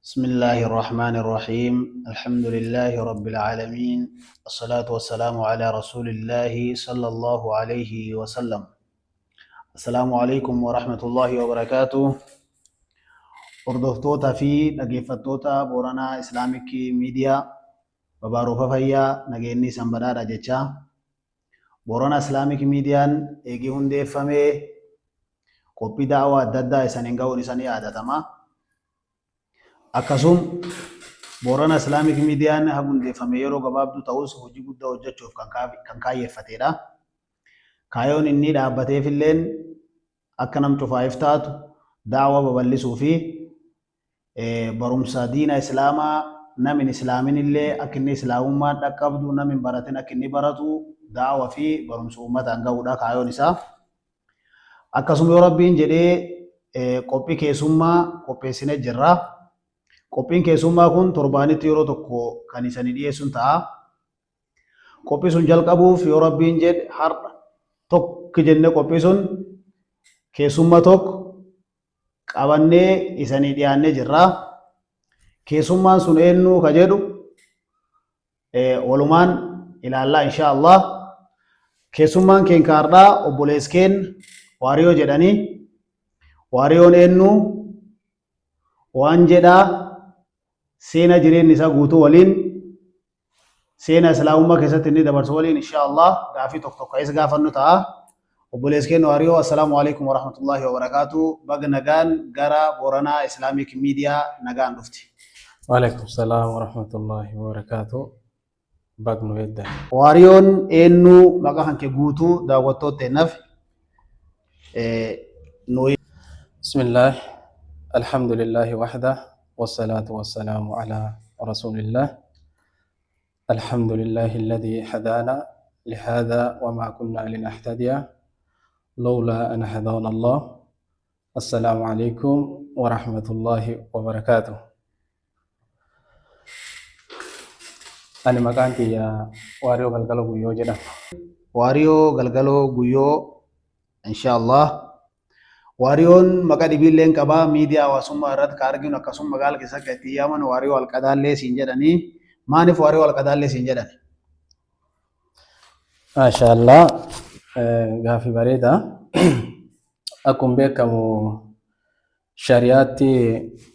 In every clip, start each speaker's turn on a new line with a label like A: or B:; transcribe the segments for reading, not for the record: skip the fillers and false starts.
A: بسم الله الرحمن الرحيم. الحمد لله رب العالمين، الصلاة والسلام على رسول الله صلى الله عليه وسلم. السلام عليكم ورحمة الله وبركاته. Hordoftoota fi dhaggeeffattoota Booranaa Islamic Media, babaaruufa fayyaa, nageenyi isan badhaadha jecha. Boorana Islamic Mediaan eegii hundeeffamee qophii daawaa adda addaa isaniin ga'uun isanii yaadatama. Akkasum Boorana Islamic Mediaan haga hundeeffame yeroo gabaabduu ta'us hojii guddaa hojjechuuf kan kaayyeeffatedha. Kaayoon inni dhaabbateefilleen akka nam cufaa'if taatu daawaa babal'isuu fi barumsa diina islaamaa namni islaamin illee akka inni islaamummaan dhaqqabdu, namni hin baratin akka inni baratu, daawaa fi barumsa uummataan ga'uudha kaayoon isaa. Akkasuma yoo Rabbiin jedhee qophii keessummaa qopheessinee jirra. Qophiin keessummaa kun torbaanitti yeroo tokko kan isanii dhiyeessuun ta'a. Qophii sun jalqabuuf yoo Rabbiin jedhe har'a tokko jennee qophii sun keessummaa tokko qabannee isanii dhiyaannee jirra. Keessummaan sun eenyu ka jedhu walumaan ilaallaa insha Allah. Keessummaan keenya har'aa obboleessa keenya Waariyoo jedhanii. Waariyoon eenyu waan jedhaa, seena jireenya isaa guutuu waliin, seena islaamummaa keessatti inni dabarsu waliin insha Allah gaafii tokko tokko isa gaafannu ta'a. Obboleessa keenya Waariyoo, assalaamu alaikum warahmatullahi wabarakaatu. Baga nagaan gara Booranaa Islamic Media nagaan dhufte.
B: Waalaikum salaam warahmatullahi wabarakatuh. Bag nu edda.
A: Waariyoon eenyu? Maqaa kan kee guutuu daawwattoota naaf nu
B: Bismillah. Alhamdulillahi wahda. Wassalatu wassalamu ala rasulillah. Alhamdulillahi alladhi hadana lihada wa ma kunna linahtadiya lawla an hadana Allah. Assalaamu alaikum warahmatullahi wabarakatuh. Ani maqaan kiyya Waariyoo Galgaloo Guyyoo jedhama.
A: Waariyoo Galgaloo Guyyoo, insha Allah. Waariyoon maqaa dhibiilleen qabaa, miidiyaa hawaasummaa irratti ka arginu, akkasuma magaala keessatti kan ittiin yaaman Waariyoo Alqadaallee siin jedhanii. Maaliif Waariyoo Alqadaallee siin jedhan?
B: Maashaallah, gaafii bareeda. Akkuma beekamu shari'aatti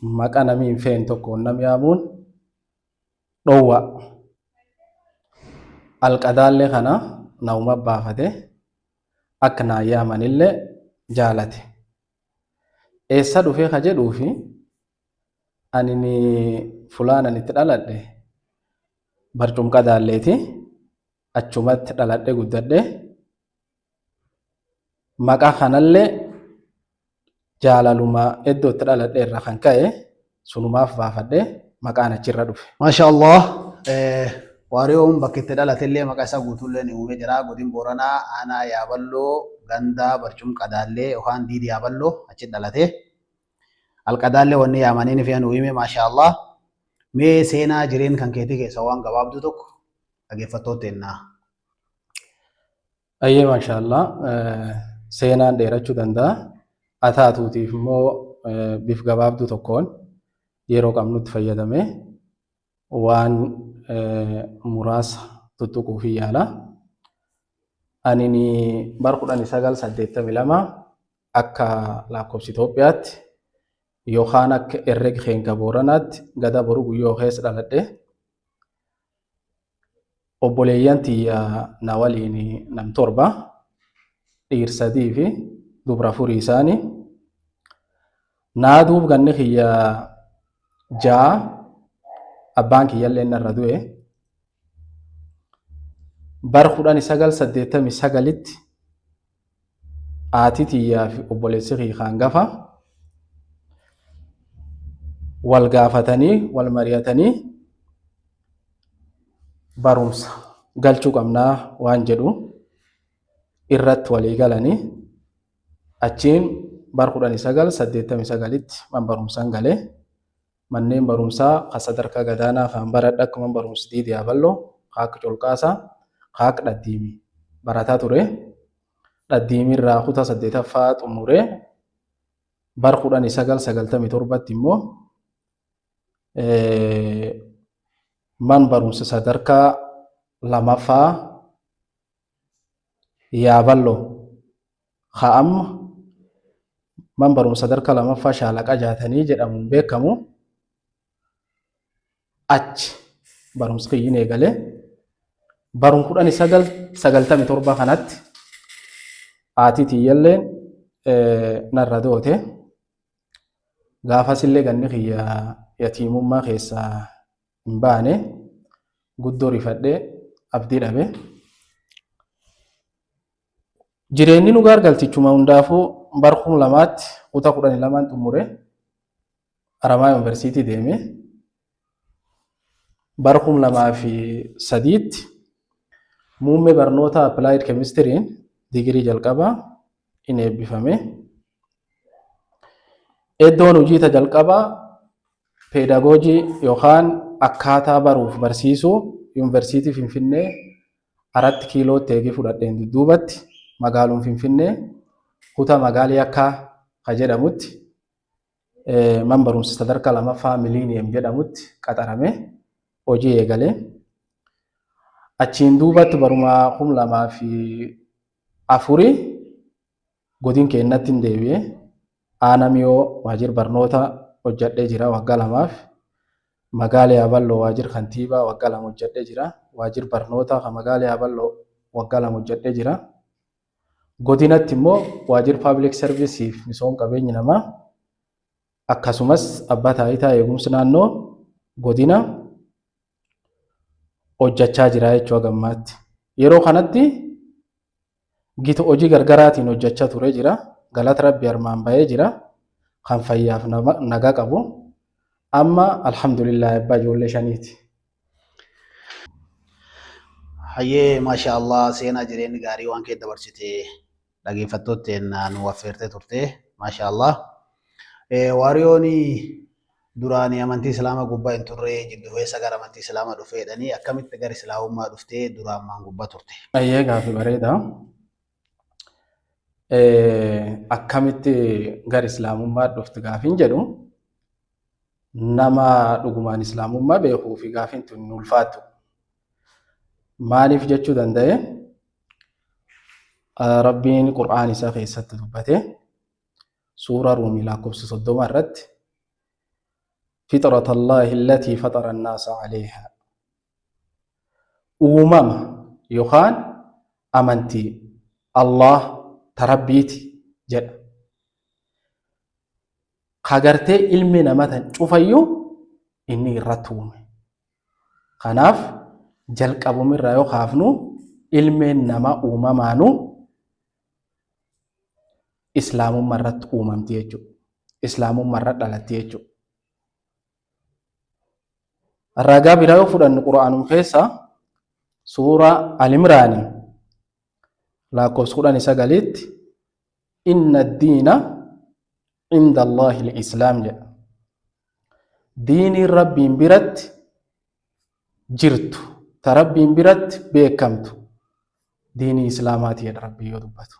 B: maqaa namni hin feene tokkoon nam yaamuun dhowwa. Alqadaallee kana nama baafate, akka naan yaamanillee jaalate. Eessa dhufee ka jedhuufi, ani fulaanan itti dhaladhe barcum qadaalleeti. Achumatti dhaladhe guddadhe. Maqaa kanallee jaalaluma iddoo itti dhaladhe irraa kan ka'e sunumaaf baafadhe, maqaan achirra dhufe.
A: Maasha Allah. Waariyoon bakka itti dhalatellee maqaa isaa guutuullee ni uumee jira. Godin Booranaa, aanaa Yaaballoo, ganda Barcum Qadaallee yookaan Diidi Yaaballoo achi dhalate. Alqadaallee wanni yaamanii ni fe'an uumee, maasha Allah. Mee seenaa jireen kan keetii keessa waan gabaabduu tokko dhaggeeffattoota teennaa.
B: Ayyee, maashaallah, seenaan dheerachuu danda'a. Haa taatuutiif immoo bif gabaabduu tokkoon yeroo qabnutti fayyadamee waan muraasa tuttuquuf yaala. Ani bar 1982 akka lakkoofsa Itoophiyaatti yookaan akka herrega keenya Booranaatti Gada Boru Guyyoo keessa dhaladhe. Obboleeyyan tiyya na waliin nam torba, dhiir sadii fi dubra afurii isaanii. Naa duub ganni kiyya 6 abbaan kiyyallee narra du'e. Bar 1989tti haati tiyyaa fi obboleessi kiyya hangafa wal gaafatanii, wal mari'atanii, barumsa galchuu qabnaa waan jedhu irratti walii galanii, achiin bar 1989tti man barumsaan galee. Manneen barumsaa kan sadarkaa gadaanaa kan baradhe akkuma barumsi Diidi Yaaballoo, kan akka Colqaasaa, kan akka Dhaddiimi barataa ture. Dhaddiimi irraa kutaa saddeetaffaa xumuree bar 1997tti immoo Man barumsa sadarkaa lamaffaa Yaaballoo ka amma man barumsa sadarkaa lamaffaa Shaalaqa Jaatanii jedhamuun beekamu achi barumsi kiyyin eegale. Barum 1997 kanatti haatii tiyyalleen narra doote. Gaafasillee ganni kiyya yatiimummaa keessaa hin baane, guddoo rifadhee abdii dhabe. Jireenyi nu gaargaltichuma hundaafuu bar 2000tti kutaa 12n xumure, Haramaa Yuunivarsiitii deeme. Bara 2003tti muummee barnoota Applied Chemistry'n digirii jalqabaa in eebbifame. Iddoon hojii ta jalqabaa peedagoojii yookaan akkaataa baruuf barsiisuu Yuunivarsiitii Finfinnee 4 Kiilootti eegii fudhadheen dudduubatti magaalum Finfinnee kutaa magaalii Yakkaa ka jedhamutti man barumsa sadarkaa lamaffaa Miliiniyem jedhamutti qaxarame hojii eegale. Achiin duubatti baruma 2004 godin keennatti hin deebi'e. Aana Miyoo waajjir barnoota hojjadhee jira waggaa lamaaf. Magaala Yaaballoo waajjir kantiibaa waggaa 2 hojjadhee jira. Waajjir barnoota kan magaala Yaaballoo waggaa 2 hojjadhee jira. Godinatti immoo waajjir paabilik sarviisiif misooma qabeenyi namaa, akkasumas abbaa taayitaa eegumsa naannoo godina hojjachaa jira jechuu hagammaatti. Yeroo kanatti gita hojii gargaraatiin hojjachaa ture jira. Galata Rabbi armaan bahee jira. Kan fayyaaf nagaa qabu. Amma alhamdulillah abbaa ijoollee shaniiti.
A: Hayyee, maasha Allah, seenaa jireenyi gaarii waan kee dabarsite dhageeffattootteen nu affeertee turte, maasha Allah. Waariyoon duraanii amantii Islaamaa gubbaa hin turre, jiddu keessa gara amantii Islaamaa dhufee jedhanii, akkamitti gara Islaamummaa dhuftee? Duraan maan gubbaa turte?
B: Ayyee, gaaffii bareeda. Akkamitti gara Islaamummaa dhufte gaafiin jedhu, nama dhugumaan Islaamummaa beekuu fi gaafiin tun hin ulfaattu. Maaliif jechuu danda'e? Rabbiin Qur'aan isaa keessatti dubbate, suura Ruumii lakkoofsa 30 irratti, "Fixrat Allaahi allatii faxara annaasa alayhaa", uumama yookaan amantii Allah ta Rabbiiti jedha. Ka gartee ilmi nama tan cufayyuu inni irratti uume. Kanaaf jalqabumirraa yoo kaafnu, ilmeen namaa uumamaanuu Islaamummaa irratti uumamti jechuudha. Islaamummaa irra dhalatti jechuudha. Ragaa biraa yoo fudhannu, Qur'aanum keessa suuraa Al-Imraani lakkoofsa 19tti, "Inna diina inda Allaahi al-Islaam" jedha. Diiniin Rabbiin biratti jirtu, ta Rabbiin biratti beekamtu, diinii Islaamaati jedha Rabbiin yoo dubbatu.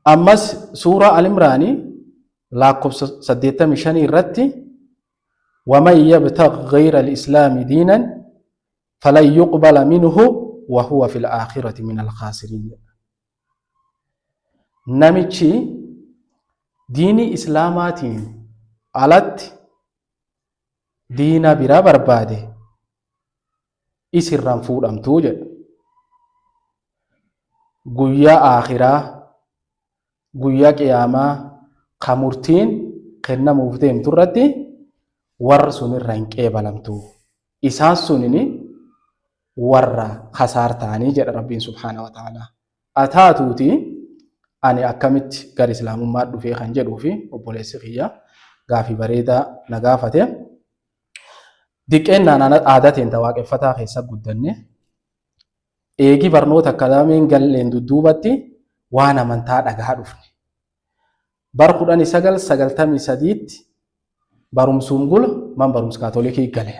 B: Ammas suuraa Al-Imraanii lakkoofsa 85 irratti, "Waman yabtaghi ghayra al-islaami diinan falan yuqbala minhu wa huwa fil aakhirati min al-khaasiriin" jedha. Namichi diinii Islaamaatiin alatti diina biraa barbaade isirraan fuudhamtuu jedha. Guyyaa aakhiraa, guyyaa qiyaamaa ka murtiin kennamuuf deemtu irratti warra sunirra hin qeebalamtu. Isaan sunini warra kasaar ta'anii jedha Rabbiin subhaana wa ta'ala. Ataatuuti ani akkamitti gara Islaamummaa dhufee kan jedhuu fi obboleessi kiyya gaafii bareedaa na gaafate. Diqqeennaan aadaa teenta waaqeffataa keessa guddanne. Eegi barnoota akkaadaamiin galleen dudduubatti waan amantaa dhagaa dhufne. Bara 1993tti barumsuun gula man barumsa Kaatolikii gale.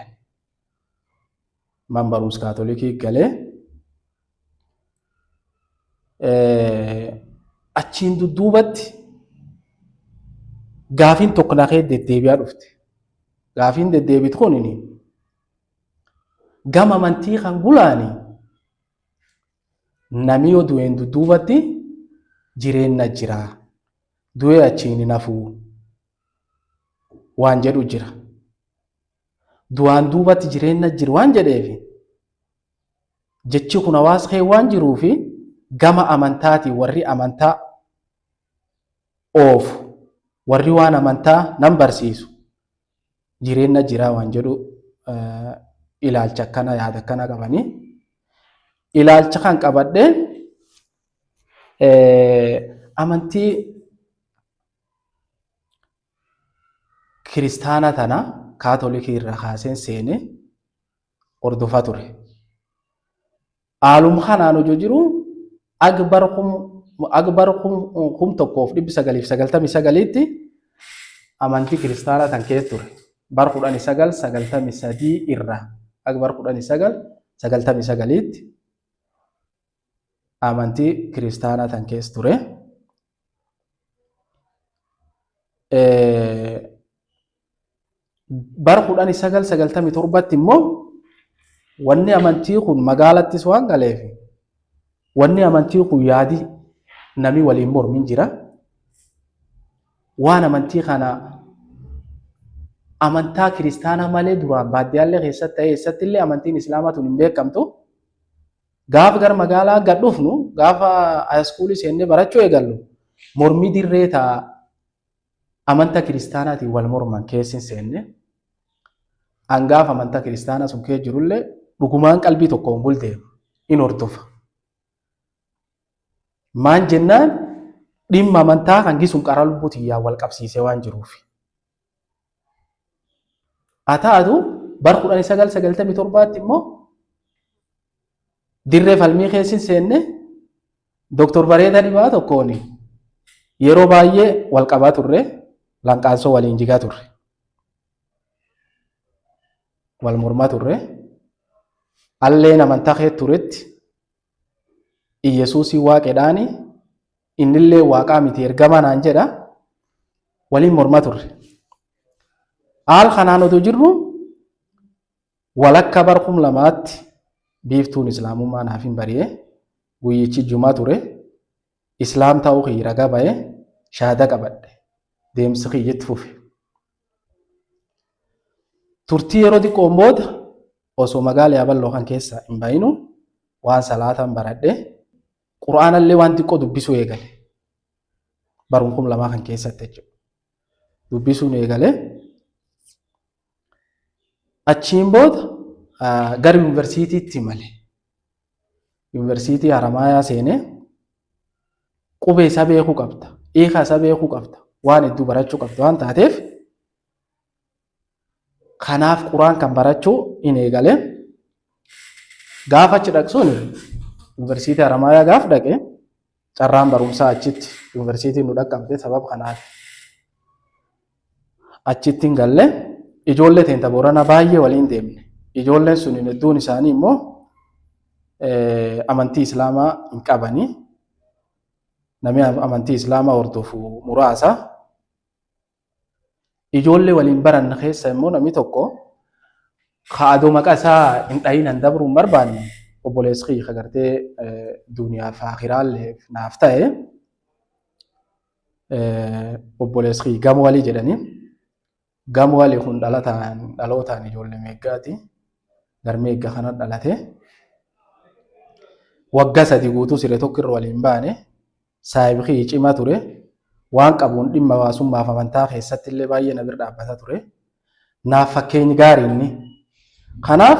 B: Man barumsa Kaatolikii galee achiin dudduubatti Gaafiin tokko na kee deddeebi'aa dhufte. Gaafiin deddeebitu kun gama amantii kan gulaani nami yoo du'een dudduubatti jireenya jira. Du'ee achiin hin hafuu waan jedhu jira. Du'aan duubatti jireenya jira waan jedheef jechi kun hawaasa kee waan jiruufi gama amantaatiin warri amantaa oofu, warri waan amantaa nan barsiisu jireenya jiraa waan jedhu ilaalcha akkana yaada akkana qabanii. Ilaalcha kan qabadhee amantii kiristaana tana kaatolikii irraa kaaseen seenee hordofaa ture. Haaluma kanaan hojii jiru agbar 1999tti amantii kiristaanaa tan keessa ture. Bar 1993 irraa agbar 1999tti amantii kiristaanaa tan keessa ture. Bara 1997tti immoo wanni amantii kun magaalattis waan galeef wanni amantii kun yaadi nami waliin mormin jira. Waan amantii kana amantaa kiristaanaa malee duraan baadiyyaallee keessatti ta'ee eessatti illee amantiin islaamaa tun hin beekamtu. Gaafa gara magaalaa gad dhufnu, gaafa haayiskuulii seennee barachuu eegallu, mormii dirree ta'a amanta kiristaanaatiin wal morman keessa hin seenne. An gaafa amantaa kiristaanaa sun keessa jirullee dhugumaan qalbii tokkoon buldeema in hordofa. Maan jennaan dhimma amantaa kan gisuun qaraa lubbuu tiyyaan wal qabsiisee waan jiruuf. Haa taatu bara 1997tti immoo dirree falmii keessa hin seenne. Dooktor Bareedaa Dhibaa tokkoon yeroo baay'ee wal qabaa turre, lanqaansoo waliin jigaa turre. Wal mormaa turre. Alleen amantaa kee turetti Iyyasuusii waaqedhaani, innillee waaqaa miti ergamaa naan jedha, waliin mormaa turre. Haal kanaan otoo jirru walakka bar 2000tti biiftuun islaamummaa naaf hin bari'e. Guyyichi jumaa ture. Islaam ta'uu kiyya ragaa ba'e, shahaada qabadhe. Deemsi kiyya itti fufe. Turtii yeroo xiqqoon booda osoo magaala Yaaballoo kan keessa hin bayinu waan salaataan baradhe, Qur'aanallee waan xiqqoo dubbisuu eegale. Baruun 2000 kan keessatti jechuudha. Dubbisuun eegale. Achiin booda gara yuunivarsiitiitti male. Yuunivarsiitii Haramaayaa seenee qubee isaa beekuu qabda. Hiika isaa beekuu qabda. Waan hedduu barachuu qabda waan taateef kanaaf quraan kan barachuu hin eegale. Gaafa achi dhaqsuun yuunivarsiitii Haramaayaa gaaf dhaqe, carraan barumsaa achitti yuunivarsiitiin nu dhaqqabde sababa kanaaf. Achitti hin galle, ijoollee teenta Booranaa baay'ee waliin deemne. Ijoolleen sun hedduun isaanii immoo amantii Islaamaa hin qabani. Namni amantii Islaamaa hordofu muraasa. Ijoollee waliin baranne keessa immoo namni tokko ka adoo maqaa isaa hin dhahin han dabruu hin barbaanne, obboleessi kiyya ka gartee duniyaa fi akiraallee naaf ta'e, obboleessi kiyya Gamoo Alii jedhanii. Gamoo Alii kun dhalataan dhalootaan ijoollee Meeggaati. Gar Meegga kana dhalate. Waggaa 3 guutuu siree tokko irra waliin baane. Saahibi kiyya cimaa ture. Waan qabuun dhimma hawaasummaaf amantaa keessatti illee baay'ee na bira dhaabbata ture. Naaf fakkeenyi gaarii inni. Kanaaf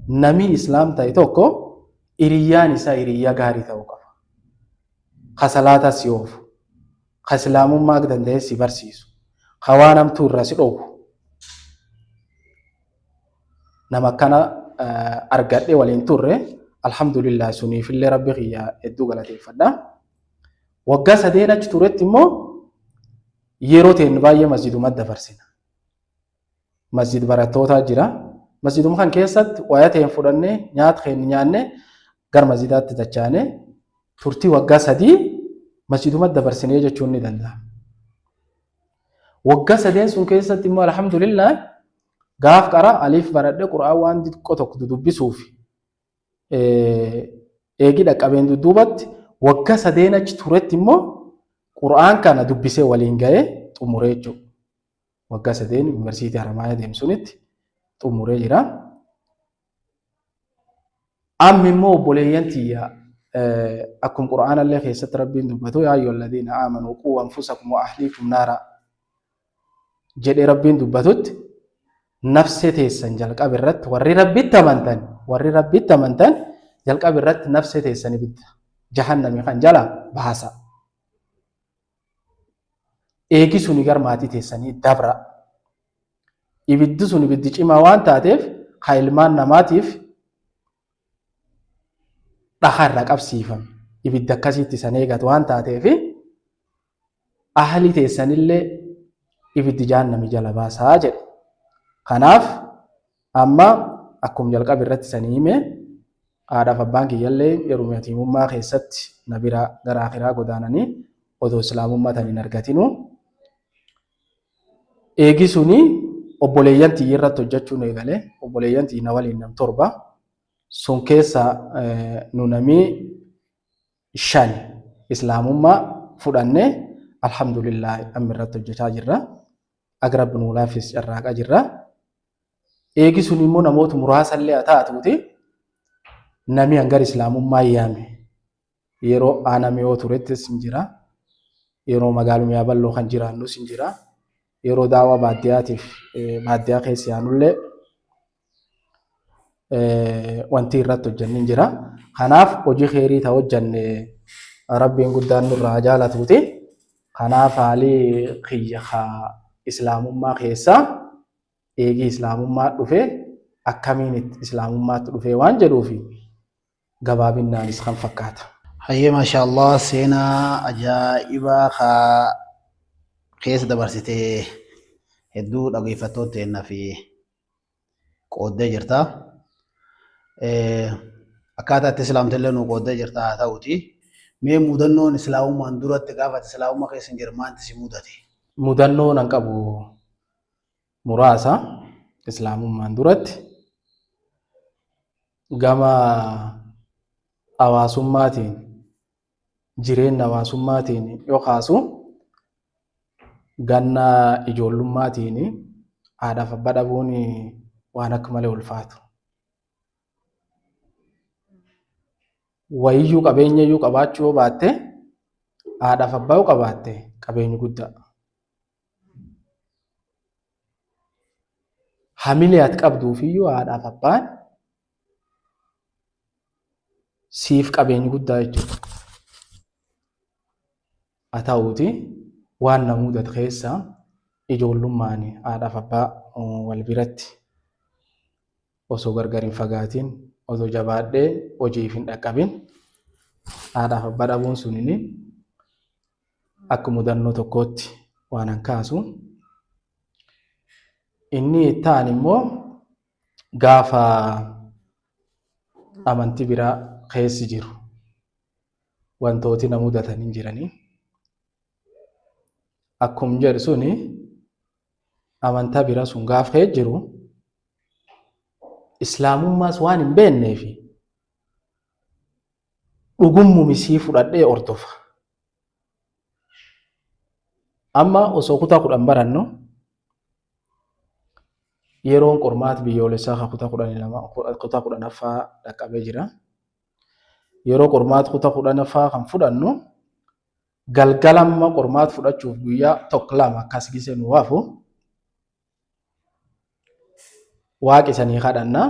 B: namni Islaam ta'e tokko hiriyyaan isaa hiriyyaa gaarii ta'uu qaba. Ka salaataa si oofu, ka Islaamummaa akka danda'e si barsiisu, ka waan hamtuu irraa si dhoowwu. Nama akkana argadhee waliin turre, alhamdulillah, suniifillee rabbi kiyya hedduu galateeffadha. Waggaa sadeen achi turetti immoo yeroo teenyu baay'ee masjiduma dabarsina. Masjid barattootaa jira. Masjiduma kan keessatti wayaa teen fudhannee, nyaata keenya nyaannee, gara masjidaatti dachaanee turtii waggaa 3 masjiduma dabarsinee jechuun ni danda'ama. Waggaa sadeen sun keessatti immoo alhamdulillah gaaf qara aliif baradhe Qur'aan waan xiqqoo tokko dubbisuuf eegi dhaqqabeen dudduubatti waggaa sadeen achi turetti immoo Qur'aan kana dubbisee waliin ga'ee xumuree jechuudha. Waggaa sadeen yuunivarsiitii Haramaayaa deemsunitti xumuree jira. Amma immoo obboleeyyan tiyya akkuma Qur'aanallee keessatti Rabbiin dubbatu yaa ayyuhal ladiina aamanuu quu anfusakum wa ahliikum naara jedhee Rabbiin dubbatutti nafsee teessan jalqaba irratti warri Rabbitti amantan warri Rabbitti amantan jalqaba irratti nafsee teessan ibidda jahannami kan jala baasa. Eegi suni gar maatii teessanii dabra. Ibiddi sun ibiddi cimaa waan taateef ka ilmaan namaatiif dhakaa irraa qabsiifame. Ibidda akkasiitti isan eegatu waan taateef ahli teessanillee ibiddi jahannami jala baasaa jedhe. Kanaaf amma akkuma jalqaba irratti isanii hime haadhaaf abbaan kiyyallee yeroo yatiimummaa keessatti na bira gara akhiraa godaananii odoo islaamummaa tan hin argatinu. Eegi suni obboleeyyan tiyya irratti hojjechuun eegale. Obboleeyyan tiyya na waliin nam 7. Sun keessa nu namii 5 islaamummaa fudhanne alhamdulillah amma irratti hojjechaa jirra. Aga rabbi nuu laaffis carraaqaa jirra. Eegi sun immoo namoota muraasallee haa taatuuti nami hangar islaamummaa yaame yeroo aanaa mi'oo turettis hin jira. Yeroo magaaluma Yaaballoo kan jiraannus hin jira. Yeroo daawaa baadiyyaatiif baadiyyaa keessa yaanullee wanti irratti hojjennu hin jira. Kanaaf hojii keerii ta hojjenne Rabbiin guddaan nurraa haa jaalatuuti. Kanaaf haalli kiyya ka islaamummaa keessaa eegii islaamummaa dhufe akkamiin islaamummaatti dhufee waan jedhuufi gabaabinnaanis kan fakkaata.
A: Hayyee maashaa Allah seenaa ajaa'ibaa ka keessa dabarsite hedduu dhageeffattoota teenna fi qooddee jirta. Akkaataa itti islaamtellee nuu qooddee jirta haa ta'uti. Mee mudannoon islaamummaan duratti gaafa ati islaamummaa keessa hin jirre maaltu si mudate?
B: Mudannoo nan qabu muraasa islaamummaan duratti gama hawaasummaatiin jireenya hawaasummaatiin yoo kaasu ganna ijoollummaatiin haadhaaf abbaa dhabuun waan akka malee ulfaatu. Wayiyyuu qabeenya iyyuu qabaachuu yoo baatte haadhaaf abbaa yoo qabaatte qabeenyi guddaa. Hamilee ati qabduufiyyuu haadhaaf abbaan siif qabeenyi guddaa jechuudha. Haa ta'uuti waan na mudate keessa ijoollummaan haadhaaf abbaa wal biratti osoo gargar hin fagaatin osoo jabaadhee hojiif hin dhaqqabin haadhaaf abbaa dhabuun sunini akka mudannoo tokkootti waan an kaasu. Inni itti aanu immoo gaafa amantii biraa keessi jiru wantooti na mudatan hin jiranii. Akkum jedhu suni amantaa biraa sun gaaf kee jiru islaamummaas waan hin beekneefi dhugummumi sii fudhadhee hordofa. Amma osoo kutaa 10 barannu yeroon qormaata biyyoolessaa kan kutaa 12 kutaa 10ffaa dhaqqabee jira. Yeroo qormaata kutaa 10ffaa kan fudhannu galgala amma qormaata fudhachuuf guyyaa tokko lama akkas gisee nu hafu waaqi isanii kadhanna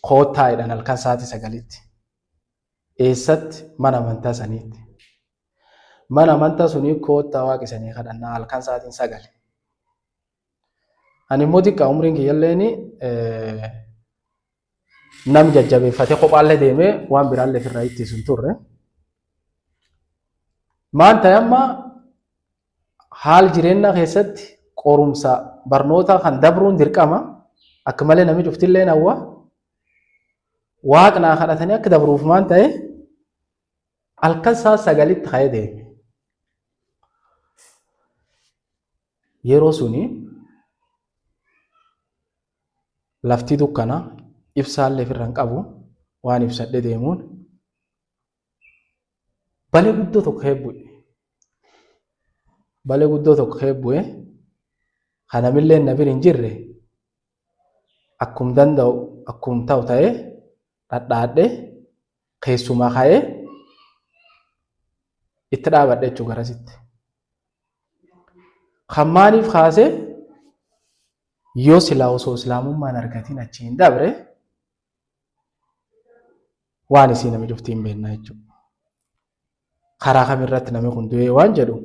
B: koottaa jedhan halkan sa'aatii 9tti. Eessatti? Mana amantaa saniitti. Mana amantaa sunii koottaa waaqa isanii kadhannaa halkan sa'aatiin 9. Ani immoo xiqqaa umriin kiyyalleen nam jajjabeeffatee kophaallee deemee waan biraallee ofirraa ittisu hin turre. Maan ta'e amma haal jireenyaa keessatti qorumsa barnootaa kan dabruun dirqama akka malee namni cuftillee hawwa. Waaqnaa kadhatanii akka dabruuf maan ta'e halkan sa'a 9tti ka'ee deeme. Yeroo suni lafti dukkana, ibsaallee ofirra hin qabu, waan ibsadhe deemuun balee guddoo tokko kee bu'e. Balee guddoo tokko kee bu'e kanamillee na bira hin jirre, akkum danda'u akkum ta'u ta'ee dhadhaadhe keessumaa ka'ee itti dhaabadhe jechuu garasitti. Kan maaliif kaasee, yoo silaa osoo islaamummaan argatiin achi hin dabre, waan isii namni cufti hin beekna jechuudha. Karaa kamirratti namni kun du'ee waan jedhu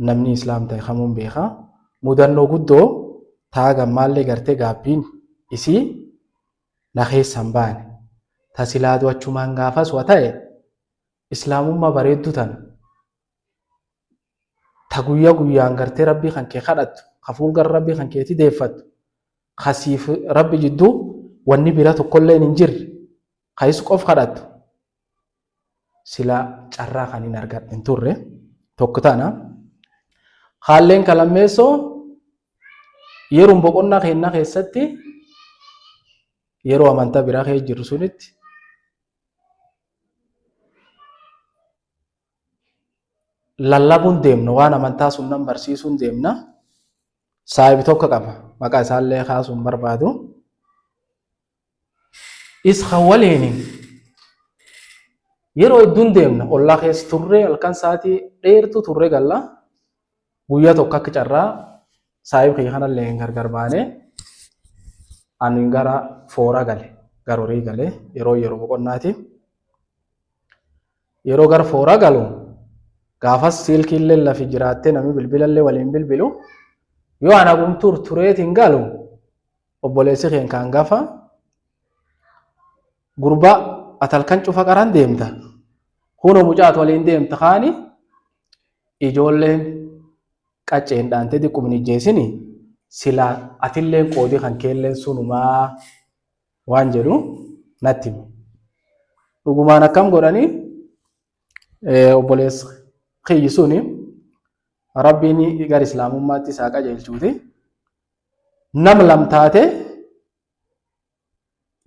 B: namni islaam ta'e kamuun beeka. Mudannoo guddoo taa gammaallee gartee gaabbiin isii na keessa hin baane. Ta silaa du'achumaan gaafas wa ta'e, islaamummaa bareedduu tana ta guyyaa guyyaan gartee rabbii kan kee kadhattu, ka fuulgara rabbii kan keetii deeffattu, ka siif rabbi jidduu wanni bira tokkolleen hin jirre, ka is qof kadhattu, sila carraa kan hin argadhe hin turre. Tokko tana. Haalleen kalammeessoo, yeroo boqonnaa kennaa keessatti, yeroo amantaa biraa keessa jirru sunitti, lallabuun deemna, waan amantaa sun nan barsiisuun deemna. Saahibi tokko qaba, maqaa isaallee kaasuun barbaadu. Isa waliin yeroo hedduun deemna, ollaa keessa turree halkan sa'aatii dheertuu turree galla. Guyyaa tokko akka carraa saahibi kiyya kanallee gargar baanee, ani gara foora gale, gara horii gale, yeroo yeroo boqonnaati. Yeroo gara foora galu, gaafas silkiillee lafi jiraattee namni bilbilallee waliin bilbilu, yoo ana gumtuur tureetiin galu, obboleessi keen kan gafa gurbaa, "Ati halkan cufa qaran deemta, kunoo mucaat waliin deemta, kaani ijoolleen qacceen dhaantee xiqquma hin ijjeesini, silaa atilleen qoodii kan keelleen sunumaa," waan jedhu natti hime. Dhugumaan akkam godhanii, obboleessi kiyyi suni rabbiin gara islaamummaatti isaa qajeelchuuti. Nam lam taate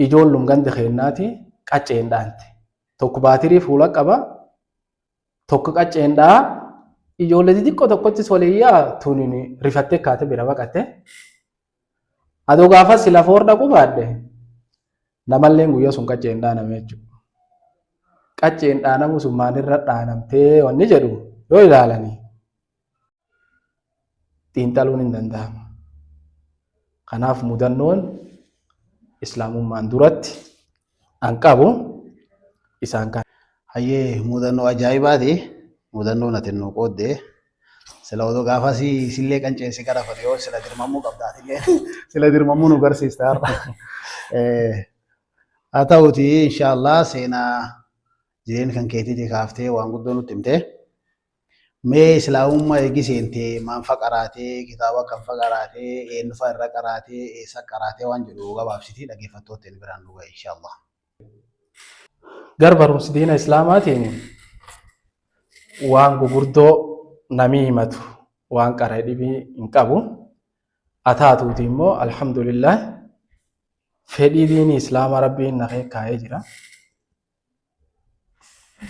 B: ijoollum ganda keennaati qacceen dhaante. Tokko baatirii fuula qaba, tokko qacceen dhaa, ijoollee xixiqqoo tokkottis waliin yaa tunin rifattee kaate bira baqatte. Adoo gaafas sila foor dhaquu baadhe, namalleen guyyaa sun qacceen dhaaname jechuudha. Qacceen dhaanamu sun maalirra dhaanamtee wanni jedhu yoo ilaalanii xiinxaluun hin danda'ama. Kanaaf mudannoon islaamummaan duratti an qabu isaan kana.
A: Hayyee, mudannoo ajaa'ibaati. Mudannoon ati nuu qoodde. Sila odoo gaafas isillee qanceensi garafate, yoo sila dirmamuu qabda, atillee sila dirmamuu nu garsiista har'a. Haa ta'uti, inshaallah, seenaa jireenya kan keetiitii kaaftee waan guddoo nutti himte. Mee islaamummaa eegi seentee maan fa qaraatee, kitaaba akkam fa qaraatee, eenyu fa irra qaraatee, eessa qaraatee waan jedhu gabaabsitii dhaggeeffattoota biraan nu gahe, inshaallah.
B: Gar barumsi diina islaamaatiin waan gugurdoo namii himatu waan qara'e dhibii hin qabu. Ataatuuti immoo, alhamdulillah, fedhii diinii islaamaa rabbiin na kaa'ee jira.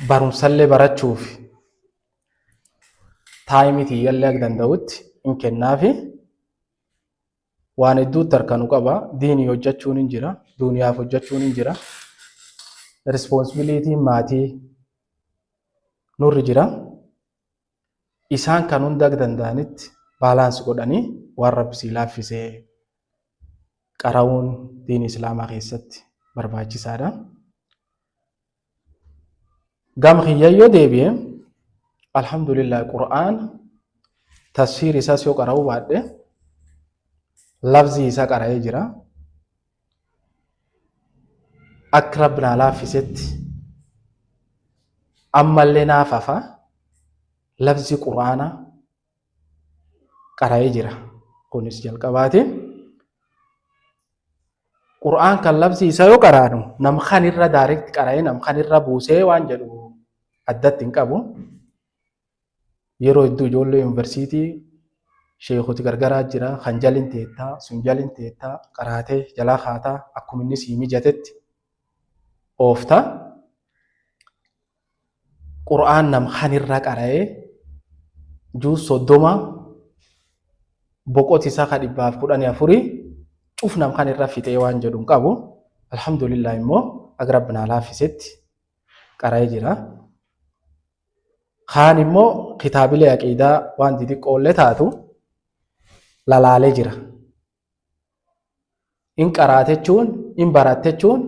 B: Barumsallee barachuuf time kiyyallee akka danda'utti hin kennaafi. Waan hedduutti harkanu qaba. Diinii hojjechuun hin jira. Duniyaaf hojjechuun hin jira. Responsibilityn maatii nurri jira. Isaan kan hunda akka danda'anitti balance godhanii waan rabbi sii laaffisee qara'uun diinii islaamaa keessatti barbaachisaadha. Gama kiyyayyoo deebi'e, alhamdulillah, qur'aan tafsiir isaas yoo qara'uu baadhe, lafzii isaa qara'ee jira. Akka rabbi naa laaffisetti ammallee naaf hafa, lafzii qur'aanaa qara'ee jira. Kunis jalqabaati. Qur'aan kan lafzii isaa yoo qaraanu, nam kan irra direct qara'ee nam kan irra buusee waan jedhu addatti hin qabu. Yeroo hedduu ijoollee yuunivarsiitii sheekoti gargaraa jira kan jalin teettaa sun jalin teettaa qaraatee jalaa kaataa akkuma inni sii mijatetti oofta. Qur'aan nam kanirra qara'ee juuz 30 boqoti isaa ka 114 cuf nam kanirra fixee waan jedhu hin qabu. Alhamdulillah immoo akka Rabbi naa laaffisetti qara'ee jira. Kaan immoo kitaabilee aqiidaa waan xixiqqoollee taatu lalaalee jira. In qaraate jechuun, in baratte jechuun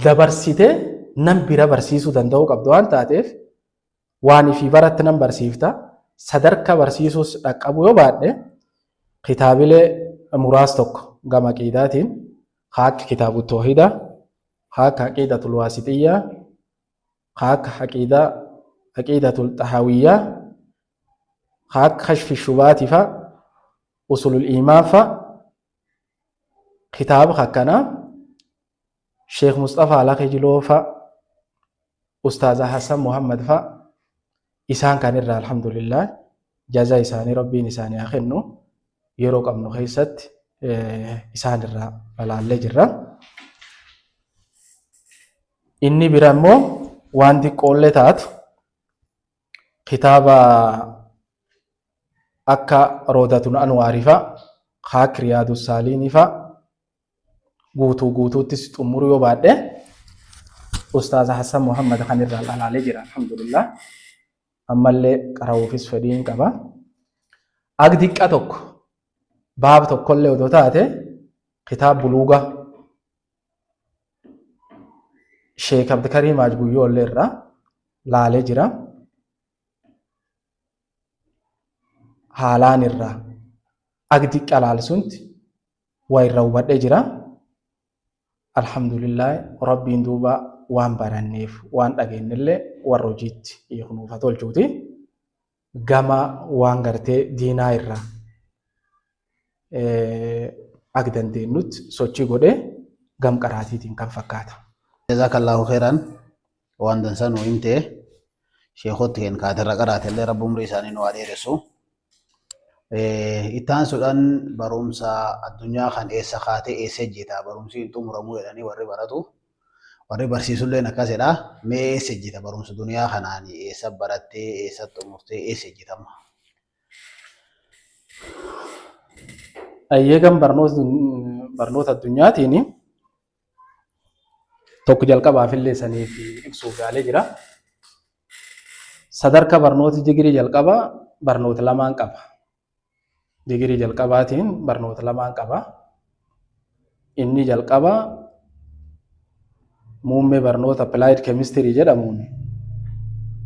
B: dabarsitee nam bira barsiisuu danda'uu qabdu waan taateef waan ifii baratte nam barsiifta. Sadarka barsiisuus dhaqqabuu yoo baadhe kitaabilee muraas tokko gama aqiidaatiin haa akka kitaabu toohida, haa akka aqiidatul waasixiyyaa, haa akka aqiidaa aqiidatul xahawiyyaa, haa akka kashfi shubaatii fa, usulul iimaan fa, kitaaba akkanaa Sheekh Musxafaa Laqii Jiloo fa, Ustaaza Hassan Muhammad fa, isaan kan irraa alhamdulillah jaza isaanii Rabbiin isaanii haa kennu yeroo qabnu keessatti isaan irraa balaallee jirra. Inni bira immoo waan xiqqoollee taatu kitaaba akka Roodatun Anwaarii fa'a, akka Riyaadu Saaliinii fa'a guutuu guutuuttis xumuruu yoo baadhe Ustaaza Hassan Muhammad kan irraa alaalee jira alhamdulillah. Ammallee qara'uufis fedhii hin qaba. Ag diqqa tokko baab tokkollee odoo taate kitaab buluugaa Sheek Abdikariim Haaj Guyyoollee irraa laalee jira. Haalaan irraa ag diqqa laalsunti waa irraa hubadhee jira. Alhamdulillah Rabbiin duuba waan baranneef waan dhageenyellee warra hojiitti hiiknuuf haa tolchuuti. Gama waan gartee diinaa irraa ag dandeenyutti sochii godhee gam qaraatiitiin kan fakkaata.
A: Jazakallahu khairan waan dansaa nu himte sheekootti keen kaatirra qaraatellee rabbi umrii isaanii nu haa dheeressu. Itti aansuudhaan barumsa addunyaa kan eessa kaatee eessa ejjeta barumsi hin xumuramu jedhanii warri baratu warri barsiisulleen akkasidha. Mee eessa ejjeta barumsa duniyaa kanaan eessa barattee eessa xumurtee eessa ejjetama?
B: Eeyyee gam barnoota addunyaatiin tokko jalqabaafillee saniif ibsuuf yaalee jira. Sadarka barnoota digirii jalqabaa barnoota lamaan qaba. Digirii jalqabaatiin barnoota lamaan qaba. Inni jalqabaa muummee barnoota Applied Chemistry jedhamuun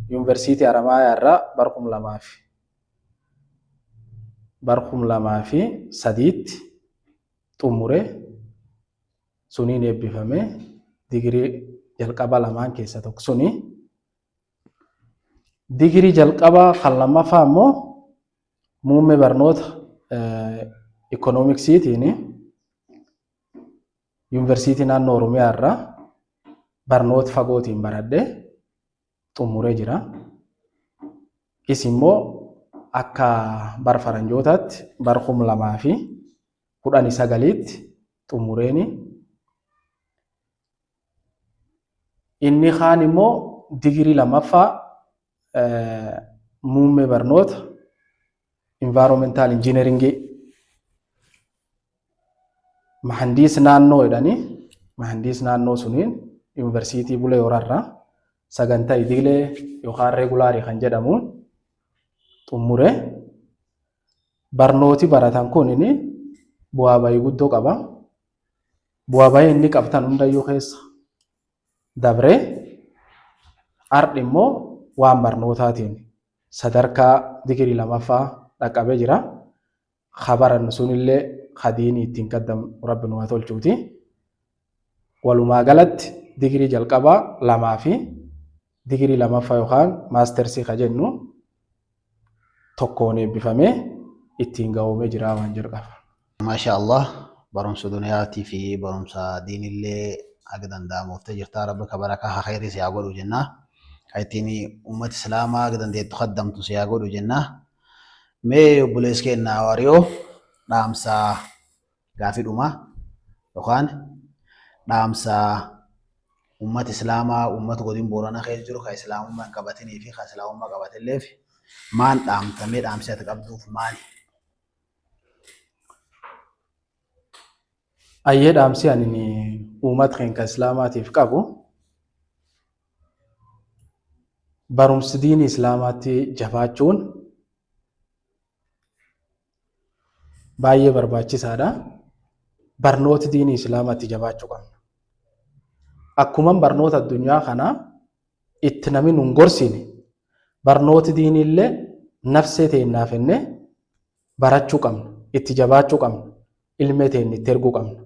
B: Yuunivarsiitii Haramaayaa irraa bar 2003tti xumure suniin eebbifame digirii jalqaba lamaan keessa tokko suni. Digirii jalqabaa kan lammaffaa immoo muummee barnoota ikoonomiksiitiin yuunivarsiitii naannoo Oromiyaa irraa barnoota fagootiin baradhee xumuree jira. Is immoo akka bara faranjootaatti bara 2019tti xumureeni. Inni kaan immoo digirii lammaffaa muummee barnoota environmental engineering mahandiis naannoo jedhanii mahandiis naannoo suniin yuunivarsiitii Bulee Horaarraa sagantaa idilee yookaan reegulaarii kan jedhamuun xumure. Barnooti baratan kun bu'aa bayii guddoo qaba. Bu'aa bayii inni qabtan hundayyuu keessa dabree ardhi immoo waan barnootaatiin sadarkaa digirii lamaffaa dhaqqabee jira. Ka barannu sunillee ka diinii ittiin qaddamnu Rabbi nu haa tolchuuti. Walumaa galatti digirii jalqabaa lamaa fi digirii lamaffaa yookaan maastersii ka jennu tokkoon eebbifamee ittiin gahoomee jira waan jedhu qaba.
A: Maashaa Allah barumsa duniyaatii fi barumsa diinillee haga danda'amu oftee jirta rabbi ka barakaa ka khayrii si haa godhu jenna. Ka ittiin uummata Islaamaa dandeettu kaddamtu si haa godhu jenna. Mee obboleessi keenya Waariyoo, dhaamsa gaafii dhumaa yookaan dhaamsa uummata Islaamaa, uummata godin Booranaa keessa jiru ka Islaamummaa hin qabatinii fi ka Islaamummaa qabatillee maal dhaamtamee, dhaamsi ati qabduuf maali?
B: Ayyee, dhaamsi ani uummata keenya Islaamaatiif qabu, barumsi diinii Islaamaatti jabaachuun baay'ee barbaachisaadha. Barnooti diinii Islaamaatti jabaachuu qabna. Akkuma barnoota addunyaa kanaa itti namni nun gorsine, barnooti diinii illee nafsee teennaaf jennee barachuu qabna. Itti jabaachuu qabna. Ilmee teenya itti erguu qabna.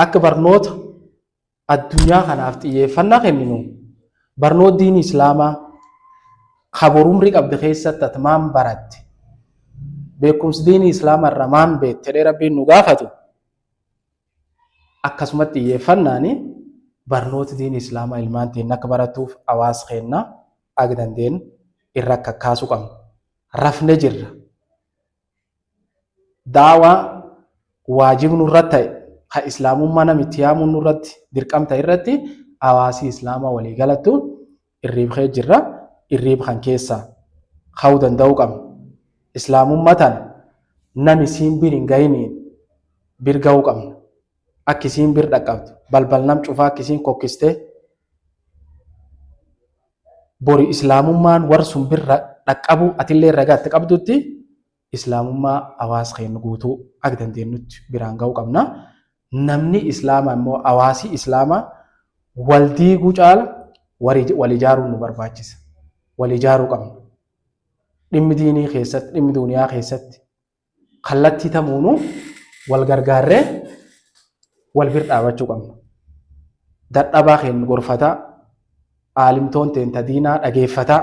B: Akka barnoota addunyaa kanaaf xiyyeeffannaa kenninu, barnoota diinii Islaamaa kaborumrii qabde keessatti ati maan baratte, beekumsi diinii Islaamaa irraa maan beekte jedhee Rabbiin nu gaafatu, akkasumatti xiyyeeffannaani barnoota diinii Islaamaa ilmaan teenya akka baratuuf hawaasa keenya akka dandeenyu irra akka kaasuu qabna. Rafne jirra. Daawaa waajibnu nurratti ta'e, ka Islaamummaa namitti yaamuun nurratti dirqam ta'e irratti hawaasii Islaamaa walii galattu irriibkee jirra. Irriib kan keessaa ka'uu danda'uu qabna. Islaamummaa tana nami isiin bir hin gahiniin bir gahuu qabna. Akka isiin bir dhaqqabdu, balbal nam cufaa akka isiin kokkistee bori Islaamummaan warra sun birra dhaqqabu, atillee ragaa itti qabdutti Islaamummaa hawaasa keenya guutuu akka dandeenyutti biraan gahuu qabna. Namni Islaamaa immoo, hawaasi Islaamaa wal diiguu caala wal ijaaruun nu barbaachisa. Wal ijaaruu qabna. Dhimmi diinii keessatti, dhimmi duniyaa keessatti kallattii tamuunuu wal gargaarree wal bir dhaabachuu qabna. Dadhabaa keenya gorfataa, aalimtoon teenta diinaa dhageeffataa,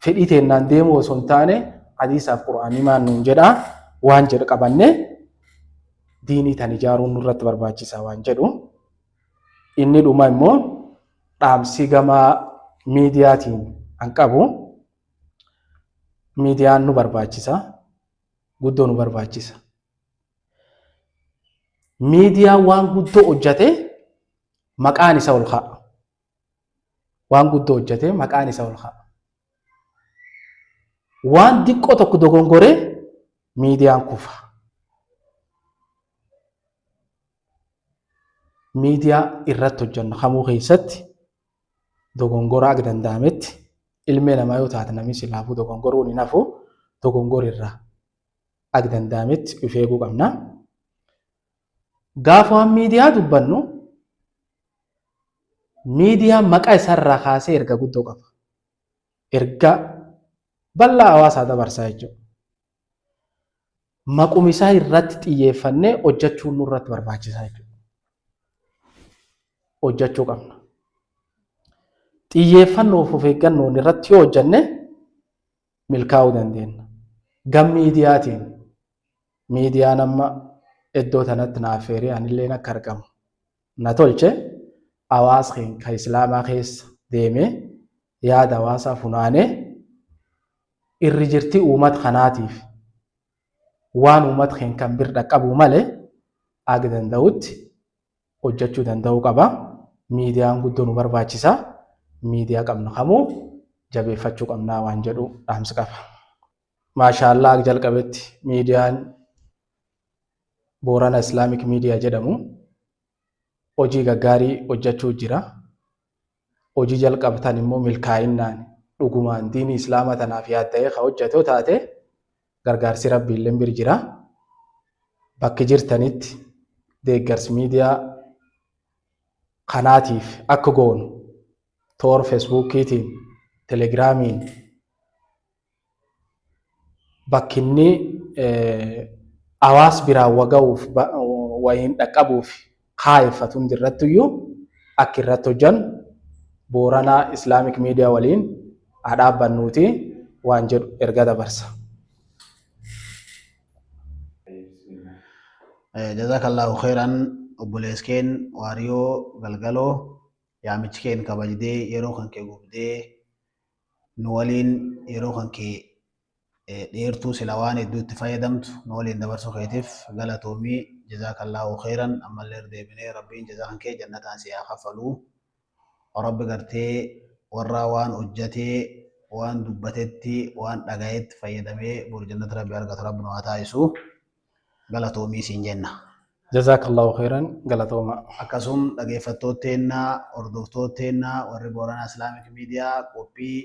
B: fedhii teennaan deemuu osoo hin taane, hadiisaaf Qur'aanii maan nuun jedhaa waan jedhu qabannee diinii tan ijaaruun nurratti barbaachisaa waan jedhu. Inni dhuma immoo dhaamsi gama miidiyaatiin an qabu, miidiyaan nu barbaachisa, guddoo nu barbaachisa. Miidiyaan waan guddoo hojjate maqaan isa ol ka'a. Waan guddoo hojjate maqaan isa ol ka'a. Waan diqqoo tokko dogongoree miidiyaan kufa. Miidiyaa irratti hojjennu kamuu keessatti dogongora akka danda'ametti, ilmee namaa yoo taate namni silaafuu dogongoruun hin hafu, dogongor irraa akka danda'ametti of eeguu qabna. Gaafa waan miidiyaa dubbannu, miidiyaan maqaa isaarraa kaasee erga guddoo qaba. Ergaa bal'aa hawaasaa dabarsaa jechuudha. Maquma isaa irratti xiyyeeffannee hojjechuun nurratti barbaachisaa jechuudha. Hojjechuu qabna. Xiyyeeffannoof of eeggannoon irratti yoo hojjenne milkaa'uu dandeenya. Gam miidiyaatiin, miidiyaan amma iddoo tanatti naaf feeree anilleen akka argamu na tolche, hawaasa keenya kan Islaamaa keessa deemee yaada hawaasaa funaanee irri jirtii uummata kanaatiif waan uummata keenya kan bir dhaqqabuu malee akka danda'utti hojjechuu danda'uu qaba. Miidiyaan guddoo nu barbaachisa. Miidiyaa qabnu kamuu jabeeffachuu qabnaa waan jedhu dhaamsi qaba. Maashaallaa, akka jalqabetti miidiyaan Boorana Islamic Media jedhamu hojii gaggaarii hojjechuu jira. Hojii jalqabtan immoo milkaa'innaan dhugumaan diinii Islaamaa tanaaf yaadda'ee ka hojjetu yoo taate, gargaarsi Rabbii illee bir jira. Bakki jirtanitti deeggarsi miidiyaa kanaatiif akka goonu toora Feesbuukiitiin, Telegiraamiin, bakki inni hawaas biraan waga'uuf wayiin dhaqqabuuf kaayeffatu hundi irratti iyyuu akka irratti hojjannu Booranaa Islamic Media waliin haa dhaabbannuuti waan jedhu erga dabarsa.
A: Jazakallahu khairan, obboleeskeen Waariyoo Galgaloo. Yaamichi keen kabajdee yeroo kan kee gubdee nu waliin yeroo kan kee dheertuu sila waan hedduu itti fayyadamtu nu waliin dabarsuu keetiif galatoomii, jazaakallaahu kheyran. Ammallee irra deebinee Rabbiin jazaa kan kee jannataan si haa kaffaluu. Rabbi gartee warra waan hojjatee, waan dubbatetti, waan dhagayetti fayyadamee boru jannata Rabbi argatu Rabbi nu haa taasisu. Galatoomii siin jenna.
B: Jazaakallahu kheyran, galatooma.
A: Akkasum dhageeffattoota teennaa, hordoftoota teennaa, warri Booranaa Islamic Media, qophii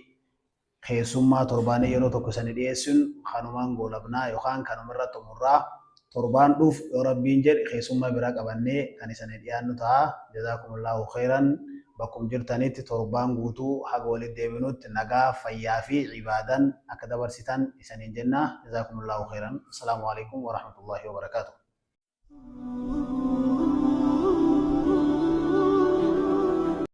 A: keessummaa torbaanii yeroo tokko isani dhiyeessun kanumaan goolabnaa yookaan kanumirra xumurraa. Torbaan dhufu yoo Rabbiin jedhe keessummaa biraa qabannee kan isani dhiyaannu ta'a. Jazaakumullahu kheyran. Bakkum jirtanitti torbaan guutuu haga walitti deebinutti nagaa, fayyaa fi ibaadan akka dabarsitan isaniin jenna. Jazaakumullahu kheyran. Assalaamu alaikum warahmatullahi wabarakaatuh.